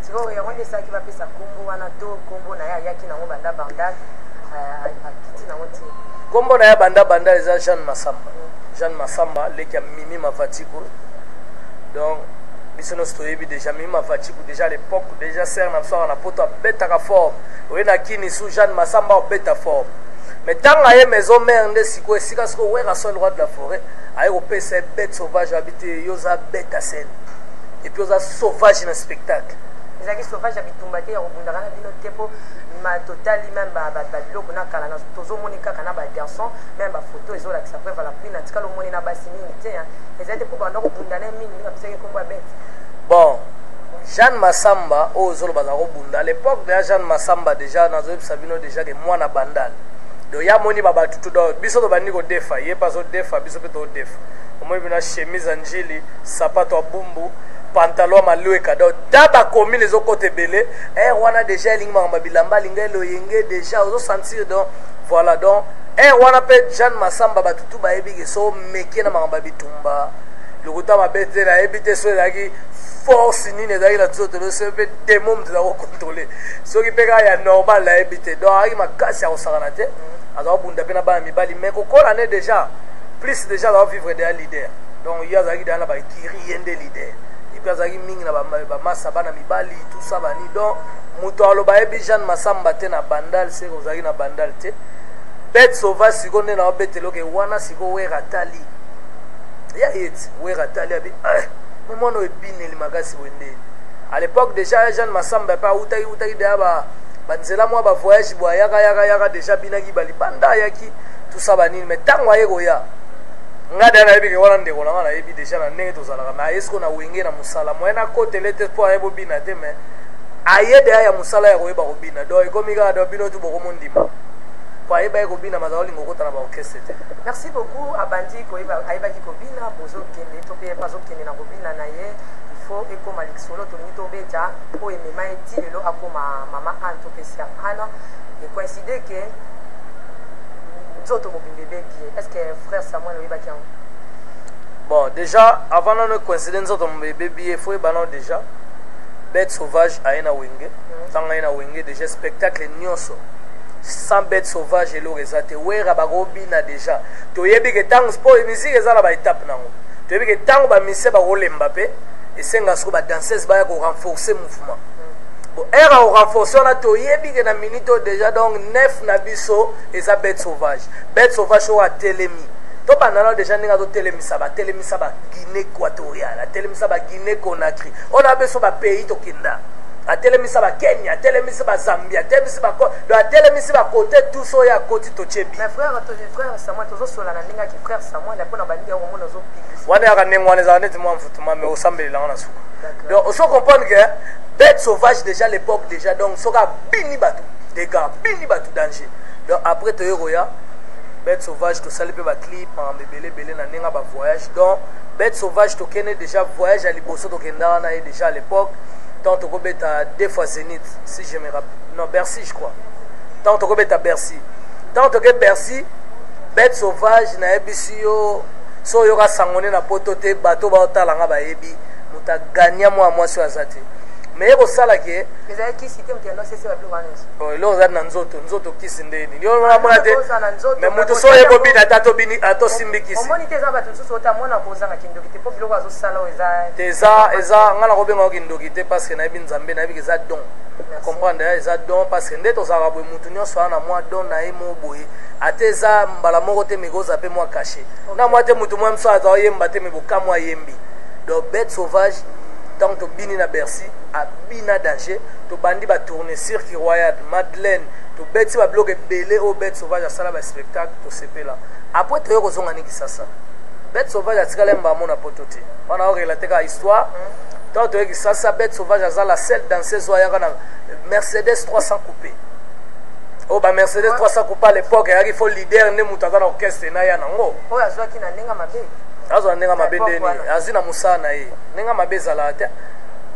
Sikoyo yango nde esalaki bapesa nkombo wana to nkombo na ye ayaki nango banda Bandal, akiti nango ti? Nkombo na ye banda Bandal eza Jeanne Masamba. Jeanne Masamba, leki ya Mimi Mavatiku. Donc biso nyonso toyebi déjà Mimi Mavatiku. Déjà à l'époque, déjà sere na biso aka na Poto, abetaka forme. Oye na Kini su Jeanne Masamba obeta forme. Mais ntango aye Maison Mère, nde sikoyo esika sikoyo Werrason, le roi de la forêt, aye kopesa ye Bête Sauvage. Abi te, yo oza bête à scène et puis oza sauvage na spectacle. Ezalaki sauvage ya bitumba te, ya kobundaka na bino te, mpo totali même babiloko na kala, tozomoni kaka na bagarçon. Même bafoto ezolakisa preuve à l'appui. Na tikala omoni na basi mingi te. Ezali te mpo banda kobunda na mingi, ndenge apesaki nkombo ya bête? Bon, Jeanne Masamba oyo ozoloba aza kobunda, à l'époque deja Jeanne Masamba, déjà nazoyebisa bino déjà ke mwana Bandal. Donc ya moni babato tu, donc biso tobandi kodefa, ye mpe azodefa, biso mpe todefa. Omoni bino chemise ya Njili, sapato ya bumbu, pantalon ya malweka. Donc ta bacommune ezokota ebele. Aire wana déjà elingi makambo ya bilamba, alingi eloyenge déjà ozosentir. Donc voilà, donc aire wana mpe Jeanne Masamba, bato tu bayebi ke so meke na makambo ya bitumba, lokuta mabe te. Nayebi te so ezalaki force nini ezalaki na nzoto no, soki mpe démon moto eza kocontrôle, soki mpe kaka ya normal, nayebi te. Donc azalaki makasi ya kosakana te, aza kobunda mpe na bana mibali. Mais kokola ne déjà plus, déjà aza vivre déjà leader. Donc ye azalaki déjà na bakiri, ye nde leader. Et puis azalaki mingi na bamasa, bana mibali, tout ça bani. Donc moto aloba ayebi Jeanne Masamba te na Bandal, seke ozalaki na Bandal te. Bête sauvage sikoyo nde na obetela oke wana. Sikoyo Wera tali ya ye ti Wera tali abi me mwana oyo ebineli makasi boye ndeni. À l'époque déjà Jeanne Masamba mpe autaki utaki deya banzela mwa bavoyage boye, ayaka yaka yaka déjà, binaki balibanda, ayaki tout ça banini. Mais ntango aye koya, nga deya nayebi ke wana ndeko na nga, nayebi déjà na ndenge tozalaka. Mais aye sikoyo na Wenge na mosala moye, nakotele te mpo aye bobina te. Mais aye deya ya mosala ya koyeba kobina. Donc ekomi kaka, donc bino tu bokomondima po ayeba ye kobina, maza olinga okota na baorchestre te. Merci beaucoup. Abandi koyeba, ayebaki kobina, bozokende to mpe azokende na kobina na ye. Il faut ekóma lisolo tolingi tobeta oyo emema ye ti lelo akóma mama Anne to mpe sœur Anne. Ecoïncide ke nzoto mobimba ebebi ye. Est ce que frère Samuel oyebaki yango? Bon, déjà avant nano ecoïncide nzoto mobimba ebebi ye, faut yeba nano déjà Bête Sauvage aye na Wenge. Ntango aye na Wenge, déjà spectacle nyonso sans Bête Sauvage eloko eza te. Wera bakobina déjà, toyebi ke ntango mpo musique eza na baétape nango, toyebi ke ntango bamusicien bakolemba mpe esenga soko badanseuse baya korenforcer mouvement. Bon, ere ya korenforcer wana, toyebi ke na minute oyo déjà, donc nef na biso eza Bête Sauvage. Bête Sauvage oyo atelemi, tobanda nano déjà ndenge azotelemisa, batelemisa Baguinée équatoriale, atelemisa Baguinée Conakry oyo na biso bapays tokenda, atelemisa Bakenya, atelemisi Bazambie, atelemisi bako, donc atelemisi bakote tous oyo akoti, totie bi. Mais frère Samuel, tozosola na ndenge aki frère Samuel mpona balingi ya komona ozopublicité. Wana yaka ndenge wana ezala neti mwa mfutuma, mais osambelelanga na suka. Donc oso comprendre que Bête Sauvage déjà, l'époque déjà, donc soki abini bato dégâts, abini bato danger. Donc après toye koya Bête Sauvage, tosali mpe baclip, makambo ebele ebele na ndenge ya bavoyage. Donc Bête Sauvage tokende déjà voyage ya liboso, tokenda wana ye déjà à l'époque tant tokobeta deux fois Zénith, si je me rappelle, non, Bercy je crois. Tant tokobeta Bercy, tant toke Bercy, Bête Sauvage nayebisi yo, so oyoka sango nde na Poto te, bato baotalanga bayebi moto agania mwa mwasi oyo aza te. Mais ye kosala ke eloko eza na nzoto, nzoto kisi nde nini yo namona te. Mais moto so oyebi obina ata tobini atosimbi kisi te. Eza nga nakobengaka kindoki te, parce que nayebi Nzambe, nayebi eza don. Comprendre, eza don, parce que nde tozalaka boye, motu nyonso aza na mwa don na ye mo boye. Ate eza mbala moko te, meko oza mpe mwa caché na mwa te. Motu mwa moso aza oyemba te, me bokamwa ayembi. Donc Bête Sauvage, ntango tobini na Bercy, abina danger. Tobandi batourne Cirque Royal, Madeleine, tobeti babiloko ebele oyo Bête Sauvage asala baspectacle, tosepela. Après toye kozonga ni Kisasa, Bête Sauvage atikala mbamo na Poto te. Wana orelate kaka histoire. Ntango toye Kisasa, Bête Sauvage aza la seule danseuse oyo ayaka na Mercedes 300 coupé. Oyo ba Mercedes 300 coupé à l'époque eyaki fo leader nde moto aza na orchestre na ya nango. Oyo azwaki na ndenge mabe? Azwa na ndenge mabe ndeni? Azwi na mosala na ye. Ndenge mabe ezalaka te,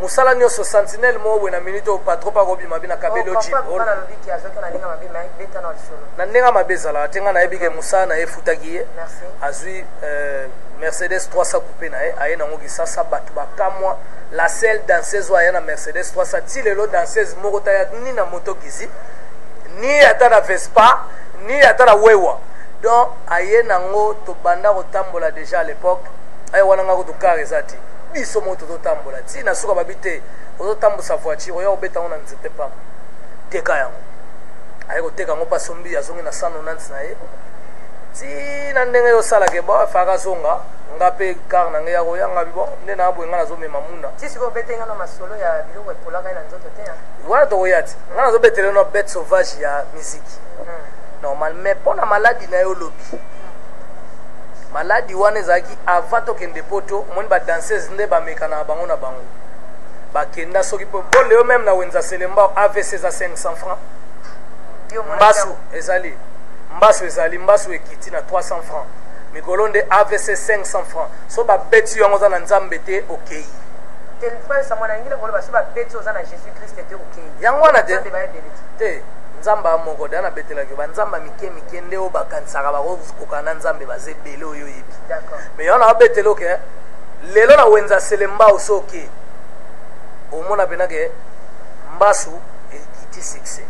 mosala nyonso sentinelle moko boye na minute oyo patron mpe akobima bina kabeli ojeep. Na ndenge mabe ezalaka te. Ngai nayebi ke mosala na ye efutaki ye, azwi. Mercedes 300 coupe na ye, aye nango Kisasa, bato bakamwa. La seule danseuse oyo aya na Mercedes 300 ti lelo, danseuse moko taya ni na moto gizi, ni ata na Vespa, ni ata na wewa. Donc aye nango, tobanda kotambola déjà à l'époque. Aye wana, nga kutu car eza te, biso moko tozotambola ti na suka. Babi te, ozotambusa voiture, oya kobeta yango na nzete pamba, teka yango. Aye koteka yango mpe asombi, azongi na 190 na ye. Ti na ndenge osalaka bo afaka, azonga, nga mpe car na ngai ya koya. Nga bon, nde na boye, nga nazomema munda. Ti sikoyo obete nga na masolo ya biloko epolaka ye na nzoto te, hein? Wana tokoya ti nga nazobetele no bête sauvage ya musique normal. Mais mpo na maladi na ye, olobi maladi wana ezalaki avant tokende Poto. Omoni badanseuse nde bamekana na bango na bango, bakenda soki mpo po leo même na wenza Selembao, AVC eza 500 francs. Yo omona Mbasu yango. Ezali mbasu, ezali mbasu ekiti na 300 francs mikolo nde AVC 500 francs. So babeti yango, oza na Nzambe te, okei. Te, frère Samuel, nalingi koloba so babeti, oza na Jésus Christ te, okei. Yango wana te. Nzambe bayebele te. Te, Nzambe moko de anabetelaki banzambe ya mike mike nde oyo bakanisaka bakokoka na Nzambe, baza ebele oyo oyebi. Mais yango na babeteli oke lelo na wenza Selembao, so oke omona mpena ke mbasu ekiti succès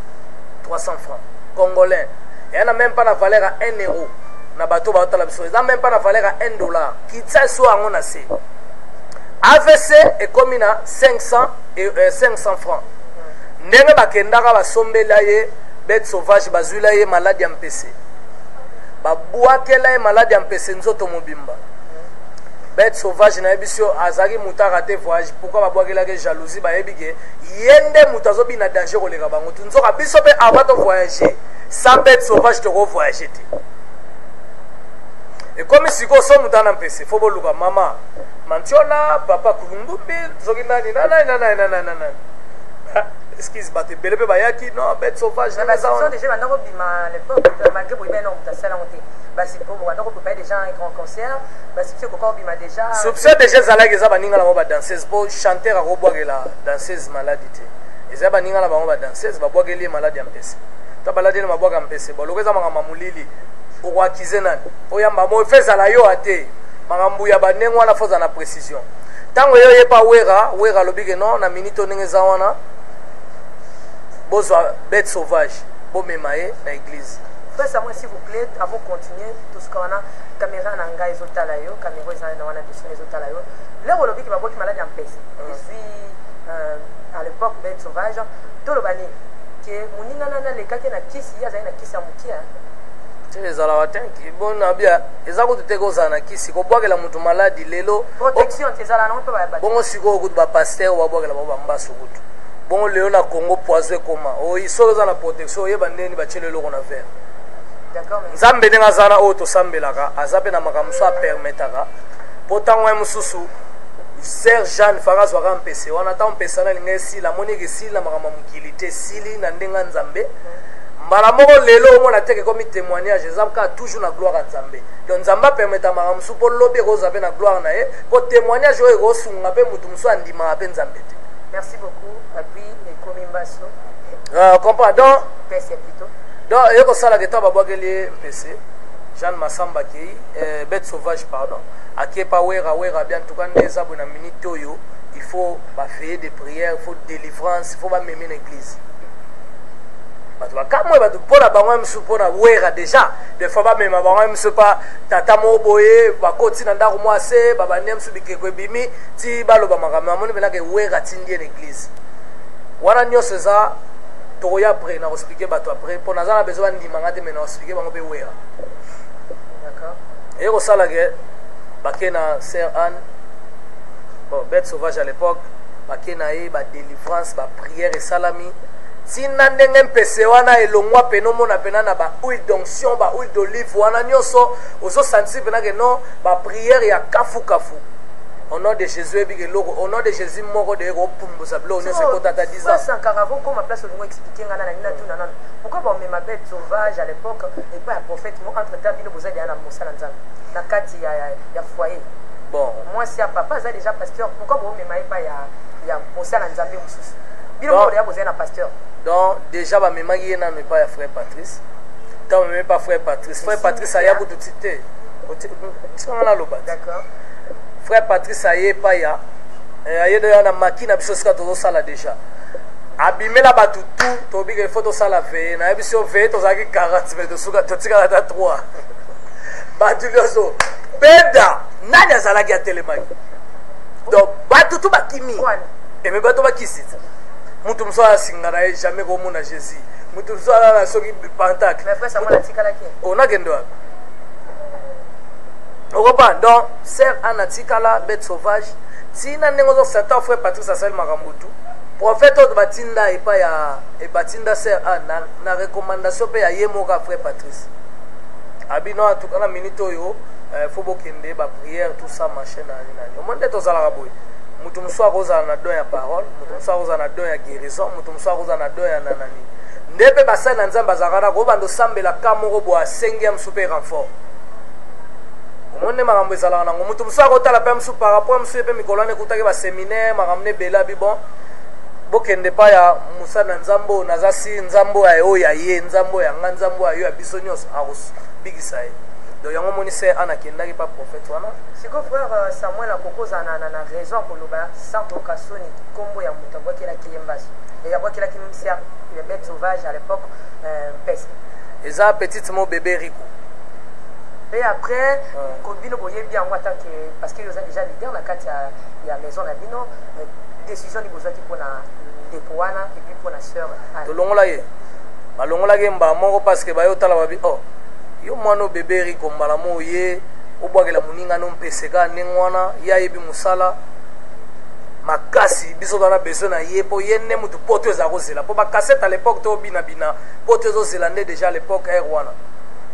300 francs congolais, eya na même pas na valeur ya 1 euro. Na bato baotala biso, eza même pas na valeur ya 1 dollar. Kitisa so yango na se, AVC ekomi na 500 et, 500 francs. Ndenge bakendaka, basombela ye bête sauvage, bazwila ye maladi ya mpese, babwakela ye maladi ya mpese nzoto mobimba. Bête sauvage, nayebi so azalaki moto arate voyage. Pourquoi babwakelaki? Jalousie. Bayebi ke ye nde moto azobina danger koleka bango tu. Nzoka biso mpe avant tovoyage sans bête sauvage, tokovoyage te. Ekomi sikoyo, so moto ana mpese, fo boluka mama Mantiola, papa Kulungumbi, soki nani na nani na nani na nani na nani. Ah, excuse, bato ebele mpe bayaki non bête sauvage. Mais basoupçon déjà banda kobima à l'époque, malgré boyebi na moto asala yango te. Banda kopréparer déjà un grand concert, basoupçon ekoka kobima déjà. Soupçon déjà ezalaki, eza baninga na bango badanseuse, mpo chanteur akobwakela danseuse maladi te. Eza baninga na bango badanseuse babwakeli ye maladi ya mpese. Ta baladi na babwaka mpese, boloko eza makambo ya molili. Okoakize nani? Oyamba mo fe ezala yo ate makambo ya bandenge wana, fo ozala na précision. Ntango ye oyepa Wera, Wera alobi ke non, na minute oyo ndenge eza wana, bozwa bête sauvage, bomema ye na église. Frère Samuel, s'il vous plaît, avant de continuer, tout ce qu'on a, caméra na ngai ezotala yo, caméra eza na wana dessin ezotala yo. Lero olobi ki babwaki maladi ya mpese. Ezwi à l'époque bête sauvage, toloba nini? Ke moninga nani alekaki na kisi, ye azali na kisi ya mokie, hein? Te, ezalaka te. Bona bia eza kutu te kozala na kisi kobwakela moto maladi lelo. Protection te ezala nango mpe ba Bongo sikoyo kutu bapasteur babwakela bango bambasu kutu. Bongo lelo na Congo, poison ekoma oyi. Soki oza na protection, oyeba ndeni batiela eloko na verre. D'accord, mais Nzambe ndenge aza na oyo tosambelaka, aza mpe na makambo mosusu apermetaka, mpo ntango ye mosusu sœur Jeanne faka azwaka mpese wana. Ntango mpese wana alinga esila, amoni eke esili na makambo ya mokili te, esili na ndenge ya Nzambe. Mbala moko lelo omona teke ekomi témoignage, eza kaka toujours na gloire ya Nzambe. Donc Nzambe apermeta makambo mosusu mpo lobi ekozwa mpe na gloire na ye, mpo témoignage oyo ekosunga mpe motu mosusu andimaka mpe Nzambe te. Merci beaucoup. Babi ekomi mbaso. Comprend donc. Pese plutôt. Donc eye kosalaka eto babwakeli ye mpese. Jeanne Masamba akei, bête sauvage, pardon, akei pa Wera. Wera bien, en tout cas nde eza boye na minute oyo, il faut baveille de prière, il faut délivrance, il faut bameme na église. Bato bakamwe, bato mpo na bango misu, mpo na Wera déjà des fois bamema bango misu pa tata moko boye, bakoti na ndako mwa se, babandi misu, bikeko ebimi ti baloba makambo. Amoni mpenaka Wera tindi ye na église wana. Nyonso eza tokoya après na koexpliquer bato après, mpo naza na besoin bandimanga te, mais na koexpliquer bango mpe Wera. Eye kosala ke bake na sœur Anne. Bon, bête sauvage à l'époque, bake na ye, badélivrance, baprière esalami ntina ndenge mpese wana elongwa pene. Omona pena na bahuile d'onction, bahuile d'olive wana nyonso, ozosentir pena ke non, baprière ya kafukafu au nom de Jésus. Oyebiki eloko au nom de Jésus moko de ekopumbusa biloko nyonso ekota ata 10 ans. Sankara, okoma place olingo expliquer nga nana nina tuna nano pourquoi bamema bête sauvage à l'époque epai ya prophète mo. Entre temps bino boza deya na mosala Nzambe na kati ya foyer. Bon. Mwasi ya papa aza déjà pasteur, pourquoi bomema ye epai ya mosala Nzambe mosusu? Bino moko deya bozali na pasteur. Donc déjà bamemaki ye nano epai ya frère Patrice. Ntango bamemi pa frère Patrice, frère Patrice aya kutu ti te. Tikanga naloba. Frère Patrice aye epai ya aye deja na maki na biso esika tozosala deja, abimela bato tu, tobika ifo tosala veye. Nayebi so veye tozalaki 40, mais tosuka totikala ata 3. Bato nyonso beda nani azalaki atelemaki, donc bato tu bakimi eme bato bakisi te. Mutu mosusu asinga na ye jamais komona Jésus, mutu mosusu alala soki pentacle. Onakende wapi? Okopa. Donc sœur Anna tikala bête sauvage ntina ndenge ozo satan. Frère Patrice asali makambo tu, prophète oyo batinda epai ya batinda sœur Anne na recommandation mpe ya ye moko ya frère Patrice abino. En tout cas, na minute oyo faut bokende baprière, tout ça, machin, nani nani. Omoni nde tozalaka boye: moto mosusu akozala na don ya parole, moto mosusu akozala na don ya guérison, moto mosusu akozala na don ya nanani. Nde mpe basali na Nzambe azalaka na kobanda osambela ka moko boye, asengi ya mosusu mpe renfort. Omoni nde makambo ezalaka nango. Moto mosusu akotala mpe mosusu par rapport mosusu ye mpe mikolo wana ekutaki baséminaire, makambo na ebele. Abi bon, bokende pa ya mosali na Nzambe oyo naza si Nzambe oyo oyo ya ye, Nzambe oyo ya nga, Nzambe oyo ya yo, ya biso nyonso, akobikisa ye. Donc yango omoni sœur Anna akendaki pa prophète wana. Sikoyo, frère Samuel akokozala na raison akoloba sans koyoka soni nkombo ya moto abwakelaki ye mbaso, abwakelaki sœur bête sauvage à l'époque mpese? Eza petite mo bébé Rico. Et après bino boyebi yango ata ke parce que oza déjà leader na kati ya maison na bino, décision nini bozwaki mpona ndeko wana et puis mpona sœur? Tolongola ye, balongolaki ye mbala moko parce que baye otala babi: oh, yo mwana oyo bébé Rico, mbala mo ye obwakela moninga no mpese kaka ndenge wana. Ye ayebi mosala makasi, biso toza na besoin na ye mpo ye nde motu poto eza kozela mpo bacassette à l'époque to obinabina poto ezozela nde déjà à l'époque aire wana.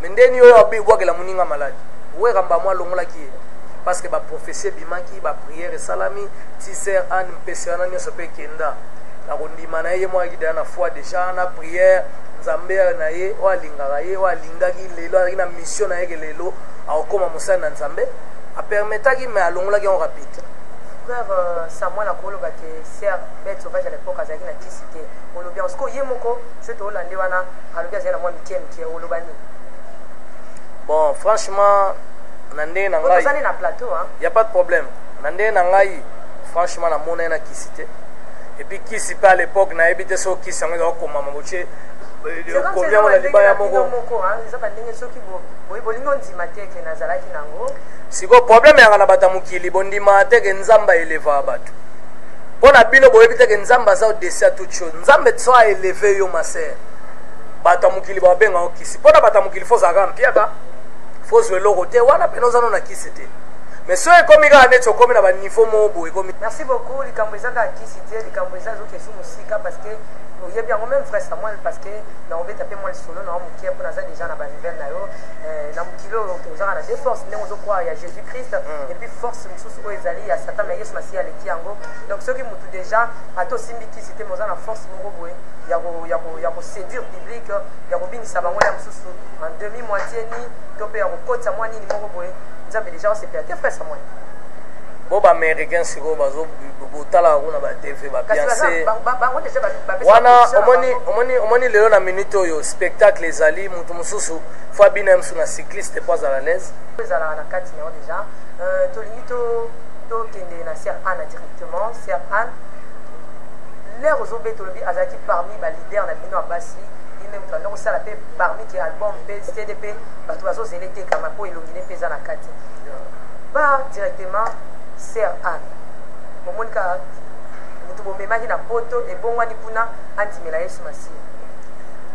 Mais ndeni oyo abwakela moninga maladi, weramba mwa alongolaki ye parce que baprophétie ebimaki, baprière esalami ti sœur Anne mpese wana nyonso mpe ekenda na kondima na ye. Ye moko ayaki deja na foi, déjà na prière. Nzambe na ye oyo alingaka ye, oyo alingaki lelo, azalaki na mission na ye ke lelo akokóma mosali na Nzambe, apermetaki, mais alongolaki yango rapide. Frère Samuel akoloba ke sœur bête sauvage à l'époque azalaki na kisi te. Olobi yango sikoyo, ye moko soki toolande wana alobi azali na mwa mike mike. Oloba nini? Bon, franchement, na ndenge na ngai tozali na plateau, hein? Y a pas de problème. Na ndenge na ngai, franchement, namona ye na kisi te. Et puis kisi mpe à l'époque nayebi te soki kisi yango eza kokomama botie okomi yango na libaya moko. Eza bandenge soki bolingi ondima te ke nazalaki nango. Sikoyo problème yanga na bato ya mokili, bondimaka te ke Nzambe aelevaka bato. Mpo na bino boyebi te ke Nzambe aza au-dessus ya toute chose. Nzambe so aélever yo, ma sœur, bato ya mokili babengaka kisi. Mpo na bato ya mokili, fo ozalaka mpiaka, fo ozwa eloko te wana pene oza no na kisi te. Mais soki ekomi kaka neti okomi na baniveau moko boye, ekomi. Merci beaucoup. Likambo eza kaka kisi te, likambo eza ezokesu mosika parce que oyebi yango même, frère Samuel, parce que naobeta mpe mwa lisolo na yo mokie mpo naza déjà na banouvelle na yo. Na mokili oyo ozaka na deux forces, ndenge ozocroire ya Jésus Christ et puis force mosusu oyo ezali ya Satan, mais Yesu Masiya aleki yango. Donc soki motu déjà ata osimbi kisi te, mais oza na force moko boye ya koséduire public, ya kobinisa bango ya mosusu en demi moitié ni to mpe ya kokotisa mwa nini moko boye, Nzambe déjà osepela te, frère Samuel. Bo baaméricain sikoyo bazobotalaka kuna batv babiance wana. Omoni, omoni, omoni lelo na minute oyo spectacle ezali, motu mosusu fo abina ye mosusu na cycliste po azala l'aise. Ezalaka na kati na yo déjà. Tolingi tokende na sœur Anne directement. Sœur Anne, l'heure ozobeta, olobi azalaki parmi baleader na bino ya basi, ye nde moto anda kosala mpe parmi ke album mpe CD mpe bato bazozela etekama mpo elongi ne mpe eza na kati ba directement. Sœur Anne, omoni kaka moto bomemaki na poto ebongwani kuna, andimela Yesu Masiya?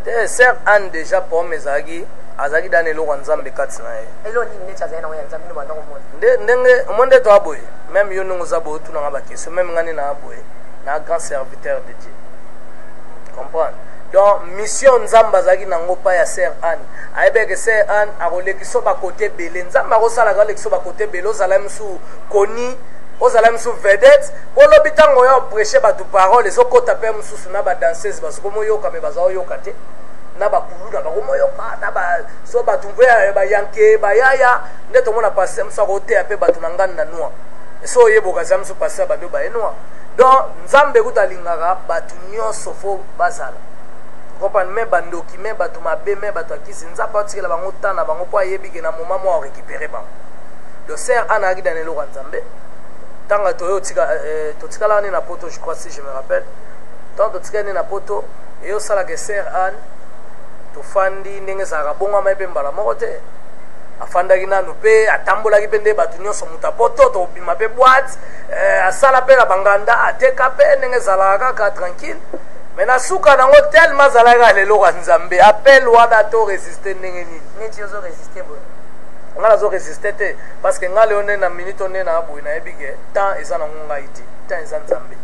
Te, sœur Anne déjà problème ezalaki, azalaki dana eloko ya Nzambe kati na ye. Eloko nini neti azali nango ya Nzambe no banda komona? Nde ndenge omoni nde toa boye, même yo ndenge oza boye, otunanga baquestion, même nga nde naa boye na grand serviteur de Dieu, comprendre? Donc mission Nzambe azalaki nango pa ya sœur Anne, ayebeke sœur Anne akolekisa bakote ebele. Nzambe akosalaka alekisa bakote ebele. Ozala mosu koni, ozala mosu vedette, mpo lobi ntango oyo oprêche bato, parole ezokɔta mpe mosusu na badanseuse bazokomoyoka, me baza oyoka te na bakuluna bakomoyoka na ba so bato mpe bayanke bayaya. Nde tomona pasteur mosu akoteya mpe bato na ngani na noir, so oyeboka eza mosu pasteur bando baye noir. Donc Nzambe kuta alingaka bato nyonso fo bazala. Comprendre? Me bandoki, me bato mabe, me bato ya kisi, Nzambe atikela bango temps na bango, mpo ayebi ke na moment moko arécupérer bango. Donc sœur Anne ayaki dana eloko ya Nzambe. Ntango toyo otika, totikalaka nde na Poto, je crois, si je me rappelle, ntango totikali nde na Poto, eyosalaka sœur Anne tofandi ndenge ezalaka, bongwama ye mpe mbala moko te. Afandaki nanu mpe atambolaki mpe nde bato nyonso, moto apoto, tobima mpe boîte, asala mpe na banganda, ateka mpe ndenge ezalaka kaka tranquille. Mais na suka nango, tellement azalaki kaka leloko ya Nzambe, appel wana to résister ndenge nini? Neti ozorésister boye? Nga nazo résister te, parce que nga leo nde na minute nde na boye, nayebi ke temps eza nango ngai te, temps eza Nzambe.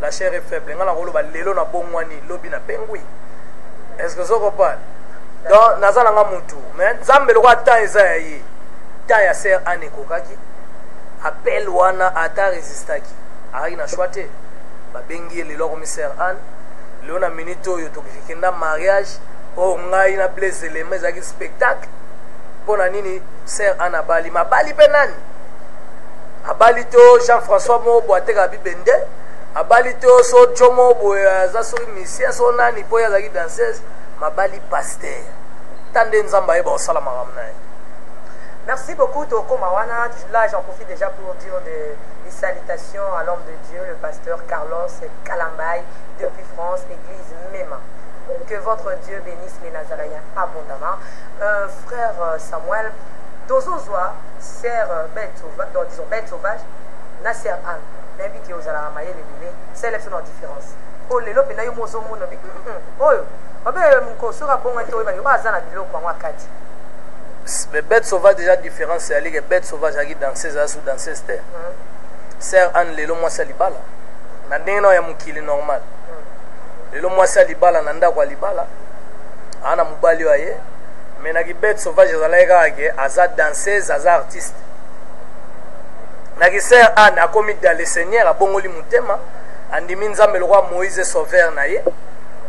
La chair est faible. Nga nakoloba lelo na bongwani, lobi na pengwi. Est ce que ozo comprendre? Donc naza nanga mutu, mais Nzambe, lokola temps eza ya ye, temps ya sœur Anne ekokaki, appel wana ata résistaki, akaki na choix te. Babengi ye, lelo akomi sœur Anne. Lelo na minute oyo tokenda mariage oyo ngai na Blaise Elema, ezalaki spectacle. Mpo na nini? Sœur Anne abali, mabali mpe nani abali to Jean François moko boye atekaka bibende, abali to so jo moko boye aza soki musicien so nani, mpo ye azalaki danseuse, mabali pasteur. Ta nde Nzambe ayeba kosala makambo na ye. Merci beaucoup, Tokoma Wana. Là, j'en profite déjà pour dire des salutations à l'homme de Dieu, le pasteur Carlos Kalambay, depuis France, église Mema. Que votre Dieu bénisse les Nazaréens abondamment. Frère Samuel, tozozwa sœur bête sauvage, donc disons bête sauvage, na sœur Anne. Nayebi ke ozalaka mayele ebele, sala biso na différence. Oyo lelo mpenza yo mozomona bi oyo babe soki abongani te, oyebaki oyo aza na biloko yango akati. Mais bête sauvage, déjà différence eyali ke bête sauvage azalaki danseuse, aza su danseuse te. Sœur Anne lelo mwasi ya libala na ndenge nao ya mokili normal. Lelo mwasi ya libala na ndako ya libala, aa na mobali oyo aye. Mais na kibête sauvage ezalaki kaka ke aza danseuse, aza artiste. Na kisœur Anne, akomi dans le Seigneur, abongoli motema, andimi Nzambe lokola Moïse sauveur na ye.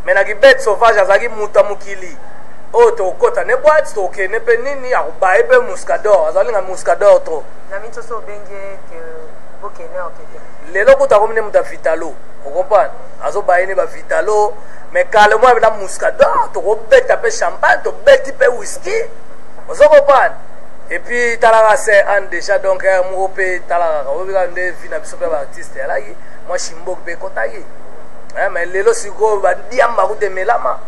Mais na kibête sauvage azalaki moto ya mokili oyo tokokɔta ne boîte, tokokende mpe nini, akobaye mpe muscador, azalinga muscador trop. Na minso so obengi ke bokende okende. Lelo kuta akomi nde moto ya vitalo, ocomprendre, azobaye ne bavitalo. Mais kale mwa na muscador, tokobeta mpe champagne, tobeti mpe whisky, ozo comprendre. Et puis talaka sœur Anne déjà, donc moko mpe talakaka oyebi kaka nde vie na biso mpe baartiste alaki mwa shimboki mpe ekɔtaki. Mais lelo sikoyo badiamba kuta emelama,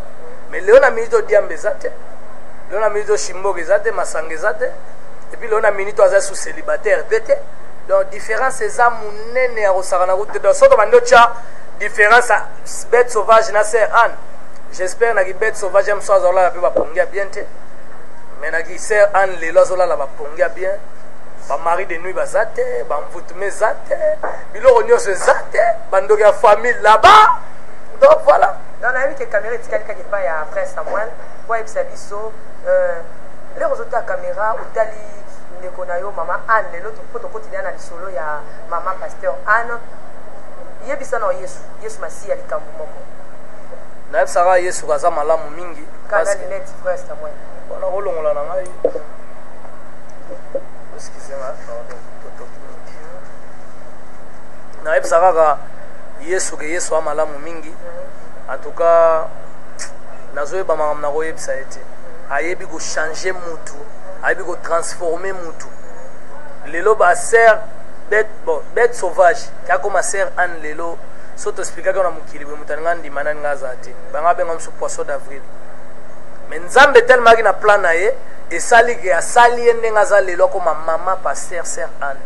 mais lelo na minute oyo diamba eza te, lelo na minute oyo shimboki eza te, masanga eza te. Et puis lelo na minute oyo aza sous célibataire mpe te. Donc différence eza monene ya kosakana kutu te. Donc soki tobandi otya différence ya bête sauvage na sœur Anne, j'espère naki bête sauvage ya mosu azolala mpe bapongi ya bien te, mais naki sœur Anne lelo azolala bapongi ya bien, bamari de nuit baza te, bamvutume eza te, biloko nyonso eza te, bandoki ya famille là-bas. Donc voilà. Donc nayebi ke caméra etikali kaka epai ya frère Samuel po ayebisa biso. Lero ozotala caméra, otali ndeko na yo mama Anne lelo, mpo tokotilia na lisolo ya mama pasteur Anne, yebisa na Yesu, Yesu Masiya, likambo moko. Nayebisaka Yesu aza malamu mingi. Kanda lunette, frère Samuel. Mpona kolongola na ngai, excusez-moi, pardon, totoki mingi. Nayebisa kaka Yesu ke Yesu aza malamu mingi. En tout cas nazoyeba makambo nakoyebisa ye te. Ayebi kochanger mutu, ayebi kotransformer mutu. Lelo basœur bête, bon, bête sauvage akoma sœur Anne lelo. So toexpliquaki na mokili boye, moto alinga ndima nani nga azala te, bango abenga mosu poisson d'avril. Mais Nzambe telemaki na plan na ye, esali ke asali ye ndenge aza lelo, akoma mama pasteur sœur Anne.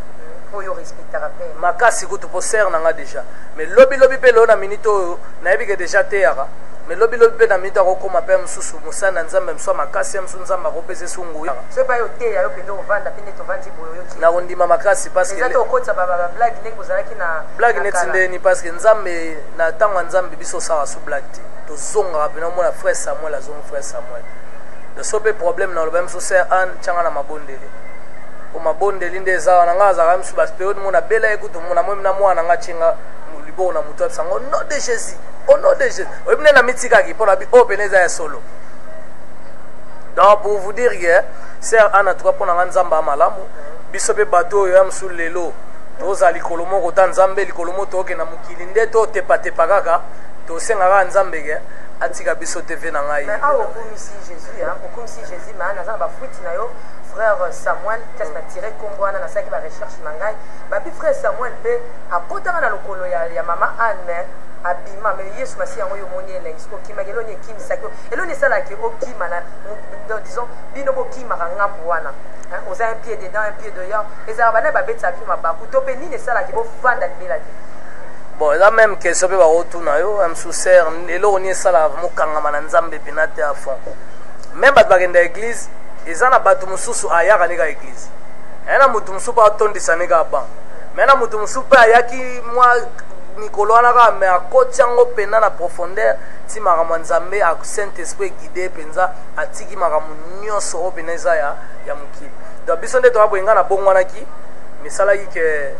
Oyo respectaka mpe. Makasi kutu, mpo sœur na nga déjà. Mais lobilobi mpe, lelo na minute oyo nayebi ke déjà teyaka, mais lobilobi mpe na minute akokóma mpe mosusu mosali na Nzambe mosusu ya makasi ya mosusu, Nzambe akopesa esu nguya. So epai oteya yo mpenza, ovanda mpe nde tovandi boye, oyoki. Nakondima makasi parce eza te okotisa bablague ndenge ozalaki na blague na neti kala. Ndeni parce que Nzambe, na ntango ya Nzambe, biso osala su blague te. Tozongaka mpena omona frère Samuel azongi frère Samuel. Donc so mpe problème na oloba mosu, sœur Anne, tianga na mabondeli, po mabondeli nde eza wana. Nga azalaka mosu bapériode mo nabela ye kutu, na moi na mwana nga tienga liboko na motu, abisango au nom de Jésus, au nom de Jésus. Oyebi nde na mitikaki mpo na bi oyo pene eza ya solo. Donc pour vous dire que sœur Anne, en tout cas mpo na nga, Nzambe ya malamu. Biso mpe bato oyo ya mosu lelo tozala likolo moko ta Nzambe, likolo moko tokokenda mokili nde totepatepa kaka, tosengaka Nzambe ke Atika biso te ve na ngai. Mais awa okumisi Jésus, hein, okumisi Jésus, mais naza na bafuite na yo, frère Samuel, kasi na tire kombo wana, nasalaki barecherche na ngai, babi frère Samuel mpe akotaka na lokolo ya mama Anne, mais abima. Mais Yesu Masi yango, yo omoni elengi soki okimaki, eloni ekimisaki yo, eloni esalaki okima na, donc disons bino bokimaka ngambu wana, hein, oza un pied dedans, un pied dehors, ezalaka bana babetisa bino mabaku to mpe nini esalaki bofanda libela te? Bon, eza même question mpe bakotuna yo mosusu, sœur, eloko nini esalaka mokangama na Nzambe mpena te à fond? Même bato bakenda église, eza na bato mosusu ayaka ne kaka église, aya na motu mosusu mpe atondisa ne kaka ban, mais na motu mosusu mpe ayaki mwa mikolo wana kaka, mais akoti yango mpenza na profondeur ti makambo ya Nzambe, Saint Esprit eguide mpenza, atiki makambo nyonso oyo mpenza eza ya mokili. Donc biso nde toka boye, ngai nabongwanaki, misalaki ke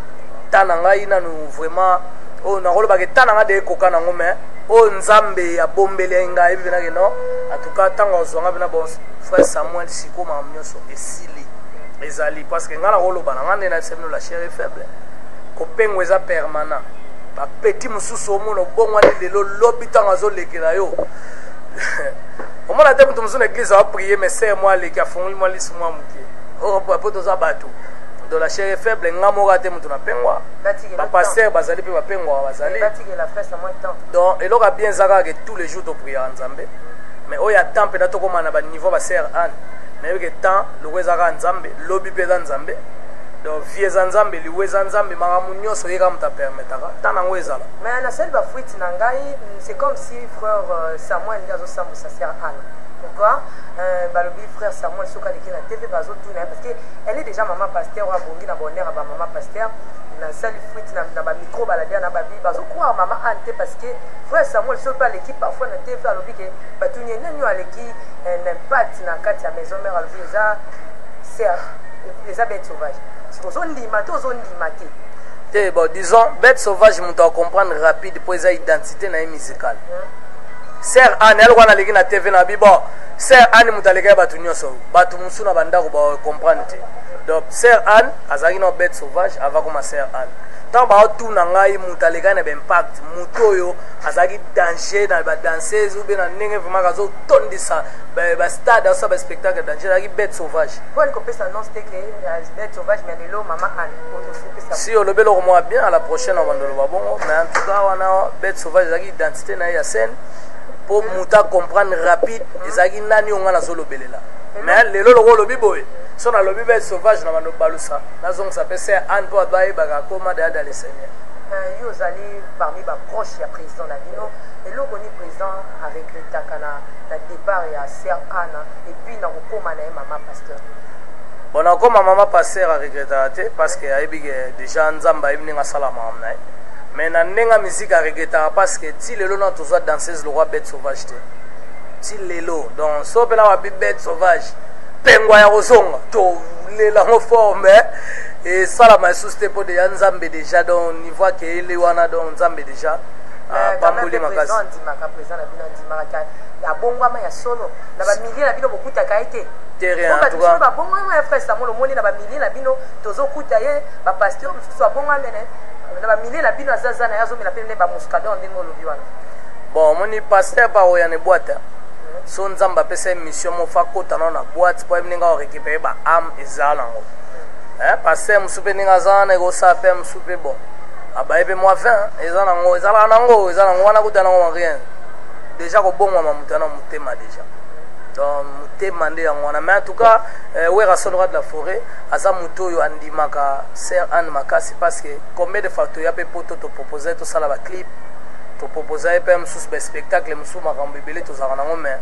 ta na ngai nanu vraiment oyo nakolobaka ta na ngai de ekoka nango, mais oyo Nzambe abombeli ngai, ayebi mpenza ke non, en tout cas ntango azwanga mpena. Bon, frère Samuel, sikoyo makambo nyonso esili, ezali parce que ngai nakoloba na ngai nde nayebisa bino, la chair est faible, kopengwa eza permanent. Bapeti mosusu omona obongwani lelo, lobi ntango azolekela yo, omona te moto mosusu na église aoprier, mais sœur mwa aleki, afungoli mwa lisu mwa moke, po toza bato. Donc la chair est faible. Nga moko ate moto napengwa, bapasteur bazali mpe bapengwaka bazali. Donc eloko ya bien eza kaka ke tous les jours topriaka Nzambe, mais oyo ya temps mpenza tokóma na baniveau basœur Anne, nayebi ke temps loko eza kaka Nzambe, lobi mpe eza Nzambe. Donc vie eza Nzambe, liwa eza Nzambe, makambo nyonso ye kaka moto apermetaka temps nango ezala. Mais nasali bafuite na ngai, c'est comme si frère Samuel nde azosambwisa sœur Anne. Pourquoi? Balobi frère Samuel soki aleki na TV, bazotuna ye parce que elle est déjà mama pasteur, oyo abongi na bonheur ya bamama pasteur. Nasali fuite na bamicro baladia na babi, bazocroire mama Anne te, parce que frère Samuel soki mpe aleki parfois na TV, alobi ke batuni ye nani oyo aleki na impact na kati ya maison mère, alobi eza sœur, eza bête sauvage. Ozondima te, ozondima te? Te, bon, disons bête sauvage, moto acomprendre rapide mpo eza identité na ye musicale. Sœur Anne aloko wana aleki na TV na bi, bon, sœur Anne moto aleki ya bato nyonso, bato mosusu na bandako bacomprendre te. Donc sœur Anne azalaki na bête sauvage avant koma sœur Anne. Ntango baotuna ngai moto alekaki na baimpact, moto oyo azalaki danger na badanseuse ou bien na ndenge vraiment azotondisa bastade, asala baspectacle danger, azalaki bête sauvage. Mponi kopesa annonce te ke bête sauvage, mais lelo mama Anne? Si olobi eloko moko bien, à la prochaine obanda oloba bongo. Mais en tout cas wana bête sauvage ezalaki identité na ye ya scène, mpo moto acomprendre rapide ezalaki nani oyo ngai nazolobelela. Mais lelo loko olobi boye, so nalobi bête sauvage na bando balusa, nazongisa mpe sœur Anne mpo bato bayebaka akoma deya dans le Seigneur. Yo ozali parmi baproche ya président na bino. Eloko nini président aregretaka na départ ya sœur Anne et puis na kokóma na ye mama pasteur? Bon, nakoma mama pasteur, aregretaka te, parce que ayebi ke déjà Nzambe ayebi ndenge asala makambo na ye. Mais na ndenge ya musique aregretaka parce que ti lelo na tozwa danseuse lokwa bête sauvage te, ti lelo. Donc so mpena babi bête sauvage, pengwa ya kozonga, tolelango fort, mais esalama lisusu te, mpo deja Nzambe déjà, donc niveau akeyeli wana, donc Nzambe déjà apamboli makasi. Andimaka président na bino, andimaka abongwama ya solo na bamilie na bino, bokutaka ye te? Te, rien, en tout cas. Babongwama ya frère Samuel, omoni na bamilie na bino tozokuta ye, bapasteur mosusu abongwamene na bamilie na bino, azaza na ye, azomela mpe nde bamuscador ndenge olobi wana. Bon, omoni pasteur pa oya na boîte, so Nzambe apesa ye mission moko, akota nano na boîte mpo ayebi ndenge akorécupérer baâme eza nango. Pasteur mosusu mpe ndenge aza wana, ekosala mpe mosusu mpe, bon, abaye mpe mwa 20 eza nango, ezalaka nango, eza nango wana, kuta nango rien. Déjà kobongwama moto ana motema déjà, donc motema nde yango wana. Mais en tout cas Werrason, roi de la forêt, aza moto oyo andimaka sœur Anne makasi, parce que combien de fois toya mpe poto, topropose tosala baclip, topropose ye mpe mosusu baspectacle mosusu, makambo ebele tozalaka nango, mais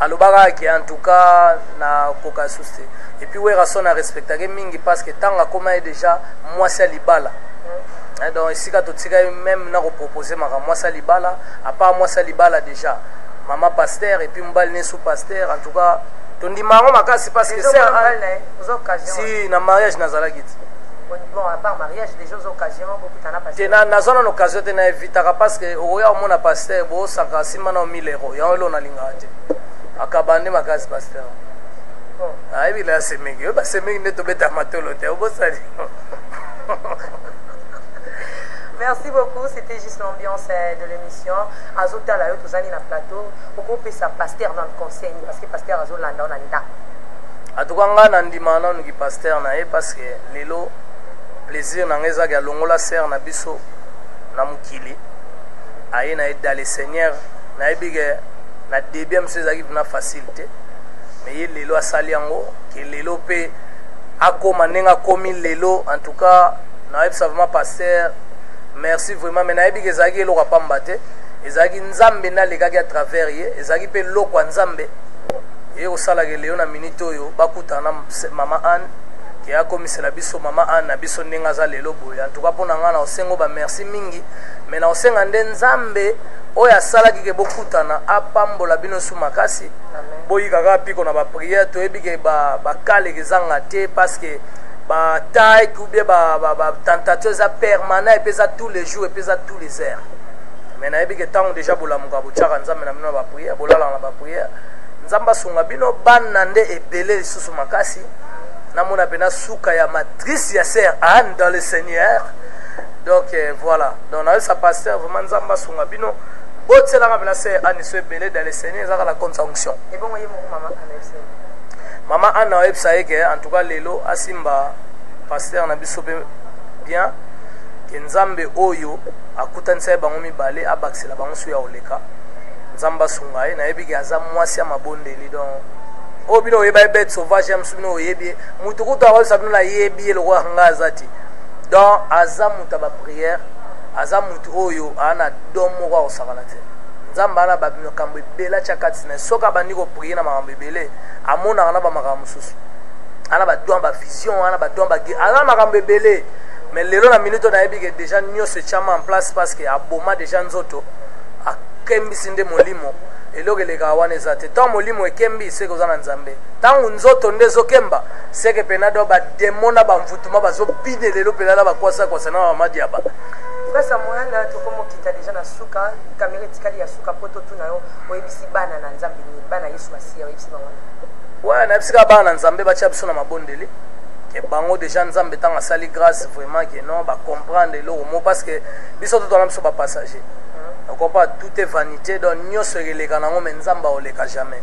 alobaka ke en tout cas nakoka lisusu te. Et puis Werrason arespectake mingi, parce que ntango akóma ye déjà mwasi ya libala, donc esika totika ye même na kopropose makambo mwasi ya libala, à part mwasi ya libala déjà mama pasteur, et puis mobali ne sous pasteur. En tout cas tondima yango makasi, parce que si na mariage nazalaki te. Bon, à part mariage, déjà aux occasions bokutana? Te, nazwa nano occasion te, na evitaka, parce que okoya omona pasteur boosaka nsima na 1000 euro, yango elo nalingaka te. Akaba nde makasi pasteur, ayebi la semeki oyo, basemeki nde tobeta matolo te, obosani. Merci beaucoup, c'était juste l'ambiance de l'émission. Azotala yo tozali na plateau, okopesa pasteur dans le conseil parce que pasteur azolanda na ndako. En tout cas nga na ndima nanu ki pasteur na ye, parce que lelo plaisir na nga ezaki alongola sœur na biso na mokili, aye na ye dans le Seigneur. Nayebi ke na début mosusu ezalaki mpena facile te, mais ye lelo asali yango ke lelo mpe akóma ndenge akómi lelo. En tout cas nayebisa vraiment pasteur merci vraiment, mais nayebi ke ezalaki eloko ya pamba te, ezalaki Nzambe nde alekaki à travers ye, ezalaki mpe eloko ya Nzambe eye kosalaka lelo na minute oyo bakutana na mama Anne, ke akomisela biso mama Anne na biso ndenge aza lelo boye. En tout cas mpo na ngai na osengo bamerci mingi, mais na osenga nde Nzambe oyo asalaki ke bokutana apambola bino su makasi. Boyika kaka mpiko na baprière, toyebi ke bakaleke ezanga te, parce que baattaque ou bien batentation eza permanent, epe eza tous les jours, epe eza tous les heures. Mais nayebi ke ntango déjà bolamuka, botiaka Nzambe na bino na baprière, bolalaka na baprière, Nzambe asunga bino. Bana nde ebele lisusu makasi, namona mpena suka ya matrice ya sœur Anne dans le Seigneur. Donc voilà, donc nayebisa pasteur vraiment Nzambe asunga bino, botielanga mpena sœur Anne so ebele dans le Seigneur, ezaka la compte sanction. Ebongo ye moko mama Anne oyebisa ye? Mama Anne oyebisa ye ke en tout cas lelo asimba pasteur na biso mpe bien, ke Nzambe oyo akutanisa ye bango mibale abakisela bango so ya koleka. Nzambe asunga ye. Nayebi ke aza mwasi ya mabondeli, donc oyo bino oyeba ye bête sauvage ya mosu, bino oyebi ye, mutu kutu akoyebisa bino nayebi ye lokola nga aza te. Donc aza moto ya baprière, aza motu oyo aa na don moko akosakana te. Nzambe aa na bamakambo ebele atya kati na ye, soki abandi koprier na makambo ebele, amonaka na bamakambo mosusu, aa na badon, bavision, aa na badon, aza na makambo ebele. Mais lelo na minute oyo nayebi ke déjà nyonso etiama en place, parce que aboma déjà nzoto, akembisi nde molimo. Eloko elekaka wana eza te. Ntango molimo ekembi, seke oza na Nzambe. Ntango nzoto nde ezokemba, seke mpena do bademo na bamvutuma bazobine lelo mpena na bakwasakwasa na bamadiaba. Frère Samuel, tokomokita déjà na suka, kamera etikali ya suka mpo totuna yo, oyebisi bana na Nzambe nini? Bana Yesu Masiya, oyebisi bango nini? Ouais, nayebisi kaka bana na Nzambe batia biso na mabondeli, ke bango déjà Nzambe ntango asali grâce vraiment ke non, bacomprendre eloko mo, parce que biso totwana biso bapassager, ocomprendre, tout est vanité, donc nyonso ekeleka nango, mais Nzambe aoleka jamais.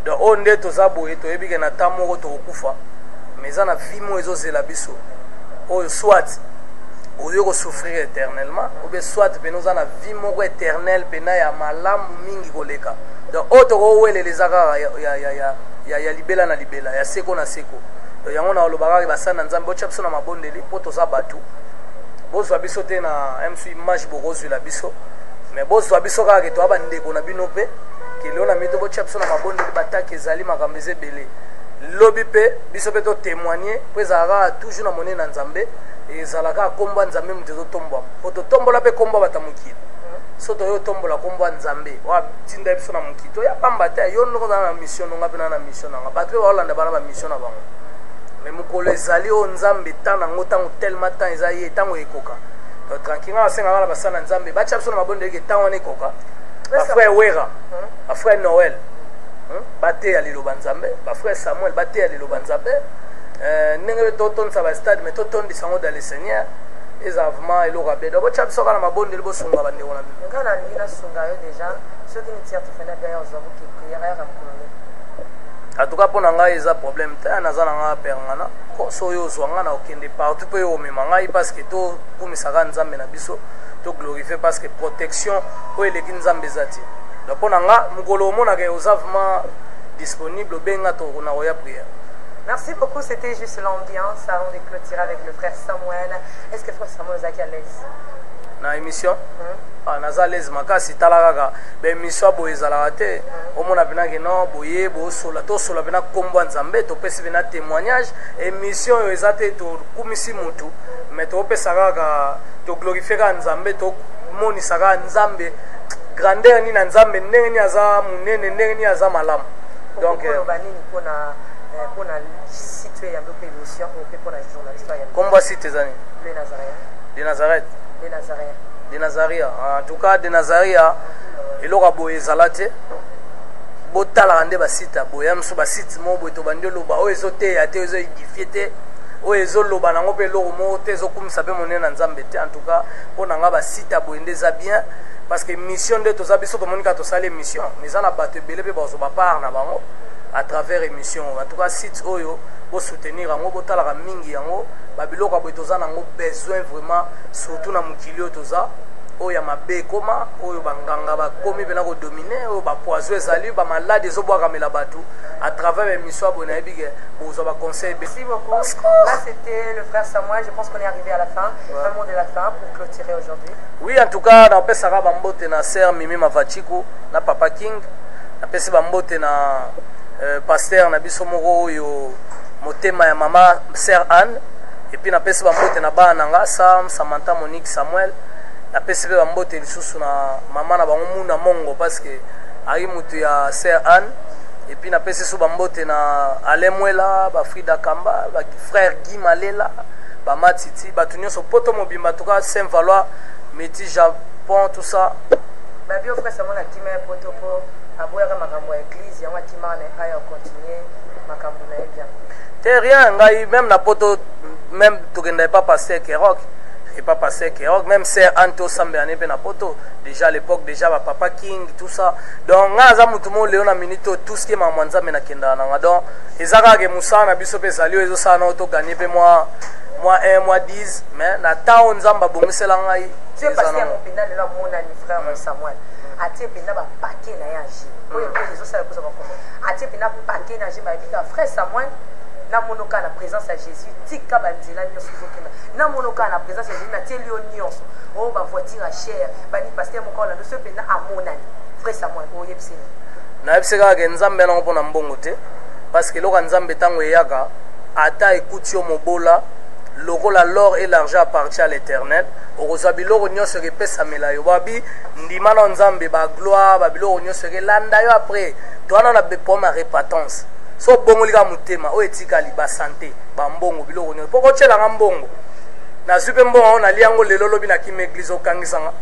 Donc oyo nde toza boye, toyebi ke na temps moko tokokufa, mais eza na vie moko ezozela biso oyo, soit oyo kosouffrir éternellement ou bien soit pene oza na vie moko éternelle pena ya malamu mingi koleka. Donc oyo tokowelela eza kaka ya libela na libela, ya seko na seko. Donc yango na olobaka kaka basali na Nzambe botya biso na mabondeli, mpo toza bato, bozwa biso te na msu image bokozwila biso, mais bozwa biso kaka ke toya bandeko na bino mpe ke lelo na mito botya biso na mabondeli. Batake ezali, makambo eza ebele, lobi mpe biso mpe totémoigne, mpo ezalaka kaka toujours na monene na Nzambe, ezalaka kaka nkombo ya Nzambe moto ezotombwama, po totombola mpe nkombo ya bato ya mokili. So toyo otombola nkombo ya Nzambe oyo atinda biso na mokili, toya pamba te. Yo ndoko ozala na mission nonga mpe na na mission nanga, bato mpe baolanda bana bamission na bango, mais mokolo ezali oyo Nzambe ntan nango, ntango tellement temps eza ye, ntango ekoka. Donc tranquille, nga nasengaka na basala na Nzambe batya biso na mabondeli ke ntango wana ekoka. Bafrère Wera, bafrère Noël bateya liloba Nzambe, bafrère Samuel bateya liloba Nzambe, ndenge mpe totondisa bastade, mais totondisa yango dans le Seigneur, ezala vraiment eloko ya bien. Donc botya biso kaka na mabondeli, bosunga bandeko na bino. Nga nalingi nasunga yo déjà, soki niti ya tofanda bien, ozwa boke prière ayaka mokolo nini? En tout cas mpo na ngai eza problème te, naza na ngai perngana so oyo ozwa ngai na okende partout mpe oyo omema ngai, parce que tokumisaka Nzambe na biso, toglorifie, parce que protection oyo eleki Nzambe eza te. Donc mpo na nga mokolo omonaka oza vraiment disponible, obenga, na koya prière. Merci beaucoup, c'était juste l'ambiance avant de clôturer avec le frère Samuel. Est-ce que frère Samuel est à l'aise? Na émission? Ah, naza à l'aise makasi. Tala kaka baémission ya boye ezalaka te, omona mpena ke non, boye bosola, tosola mpena nkombo ya Nzambe, topesi mpena témoignage. Émission oyo eza te tokumisi mutu, mais topesa kaka, toglorifie kaka Nzambe, tomonisa kaka Nzambe grandeur nini na Nzambe, ndenge nini aza monene, ndenge nini aza malamu. Donc oloba nini mpona site oyo yambi mpe émission oyo, mpe mpona journaliste oyo yambi? Kombo ya site eza nini? Le Nazaréen. De Nazareth. Le Nazaréen. De Nazaria. En tout cas de Nazaria, eloko ya boye ezala te. Botalaka nde basite ya boye ya mosusu, basite moko boye tobandi oloba oyo ezoteya te, oyo ezoédifie te. Oyo ezoloba nango mpe eloko moko te, ezokumisa mpe monene na Nzambe te. En tout cas, mpo na nga, basite ya boye nde eza bien, parce que mission nde toza biso, tomoni kaka tosali émission, mais eza na bato ebele mpe bazwa bapart na bango à travers émission. En tout cas, site oyo, bosoutenir yango, botalaka mingi yango. Babiloko ya boye toza nango besoin vraiment, surtout na mokili oyo toza, oyo ya mabe ekoma, oyo banganga bakomi mpena kodomine, oyo bapoison ezali, bamaladi ezobwakamela bato. À travers baémission ya boye, nayebi ke bozwa baconseil. Merci beaucoup. Là, c'était le frère Samuel. Je pense qu'on est arrivé à la fin. Un mot de la fin pour clôturer aujourd'hui. Oui, en tout cas, napesaka bambote na sœur Mimi Mavachiku na Papa King. Napesi bambote na pasteur na biso moko oyo motema ya mama sœur Anne. Et puis napesi bambote na bana na nga Sam, Samantha, Monique, Samuel. Napesi mpe bambote lisusu na mama na bango Muna Mongo, parce que ayi mutu ya sœur Anne. Et puis napesi so bambote na Alain Mwela, bafrida Kamba, bafrère Guy Malela, bamatiti, bato nyonso poto mobimba, en tout cas Saint Valois, Métis, Japon, tout ça. Babi, frère Samuel akima ya poto mpo aboyaka makambo ya église. Yango akimaka na aya continue makambo na ye bien. Te, rien. Ngai même na poto, même tokenda epa pasteur Kerok, epa pasteur Kerok, même sœur Anne, tosambela ne mpe na poto déjà à l'époque, déjà bapapa King, tout ça. Donc ngai aza motu mo leo na minute oyo, tout ce qui est makambo ya Nzambe, nakendaka nanga. Donc eza kaka ke mosala na biso mpe ezali oyo ezosala nao toganye mpe mwa 1 mwa 10, mais na ntango Nzambe abongisela ngai. Tie pasteur mpenza lelo amonani, frère Samuel atie mpenza bapake na ye age oyo mpe ezosala koza bakomo, atie mpenza pake na age, bayebi kaka frère Samuel. Namono kaka na présence ya Jésus, tika banzela nyonso ezokenda. Namono kaka na présence ya Jésus, natieli yo nyonso oyo, bavoiture ya cher bani. Pasteur moko olanda so mpenza amonani, frère Samuel, oyebiseni? Nayebisi kaka ke Nzambe nango mpona mbongo te, parce que eloko ya Nzambe, ntango eyaka, ata ekuti yo mobola, lokola l'or et l'argent appartient à l'Éternel, okozwa biloko nyonso ekepesamela yo. Babi ndima na Nzambe, bagloire, babiloko nyonso ekelanda yo. Après towana na problème ya repentance. So obongoli kaka motema, oyo etikali basante, bambongo, biloko nyonso, mpo kotyelanga mbongo, nazwi mpe mbongo yango, nalia yango lelo, lobi nakima église, okangisanga.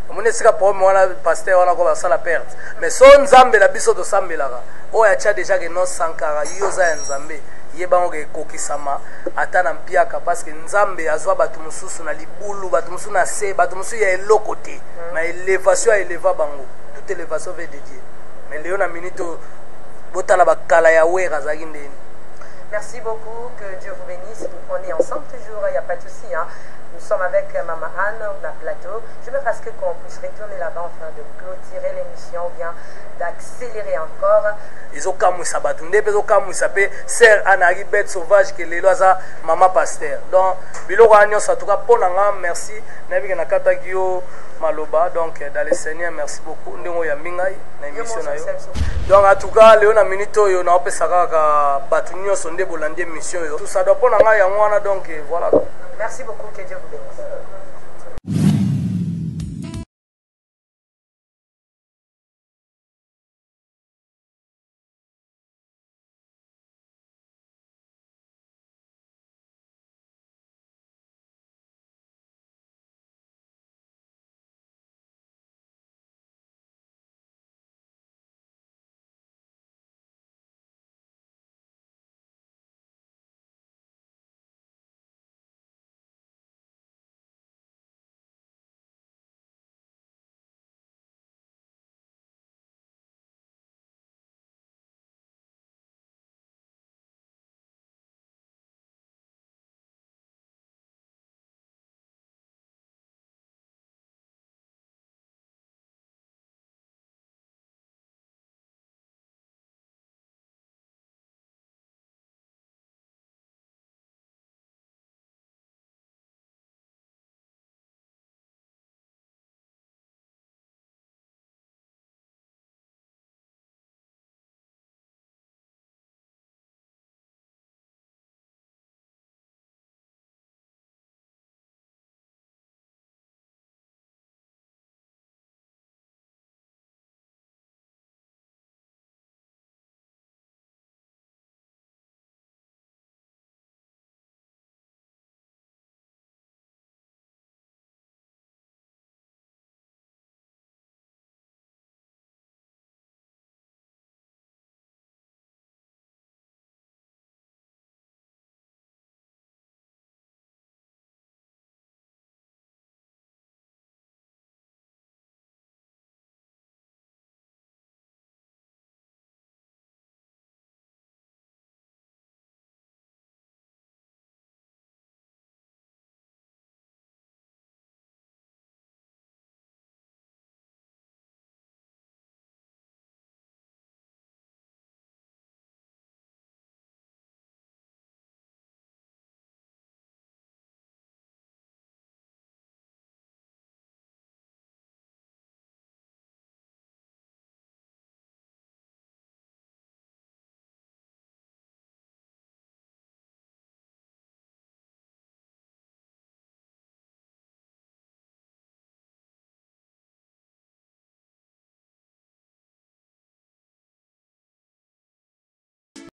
Omoni esika problème wana, pasteur wana ko basala perte. Mais so Nzambe na biso tosambelaka, oyo atya déjà ke non, Sankara, yo oza ya Nzambe, yebango ke ekokisama ata na mpiaka, parce que Nzambe azwa bato mosusu na libulu, bato mosusu na se, bato mosusu ya eloko te, na élévation aeleva bango. Toute élévation vient de Dieu. Mais lelo na minute oyo, botala bakala ya Wera azalaki ndeni. Merci beaucoup, que Dieu vous bénisse. On est ensemble toujours, il n'y a pas de souci, hein. Nous sommes avec Maman Anne au plateau. Je me fasse que qu'on puisse retourner là-bas afin de clôturer l'émission ou bien d'accélérer encore. Ezokamwisa bato nde mpe ezokamwisa mpe sœur Anne ayaki bête sauvage, ke lelo aza mama pasteur. Donc biloko wana nyonso, en tout cas mpo na nga, merci. Nayebi ke nakataki yo maloba. Donc dans le Seigneur, merci beaucoup ndenge oyambi ngai na émission na yo. Donc en tout cas, lelo na minute oyo, naopesa kaka bato nyonso nde bolandi émission oyo, tout ça. Donc mpo na ngai yango wana. Donc voilà. Merci beaucoup, que Dieu vous bénisse.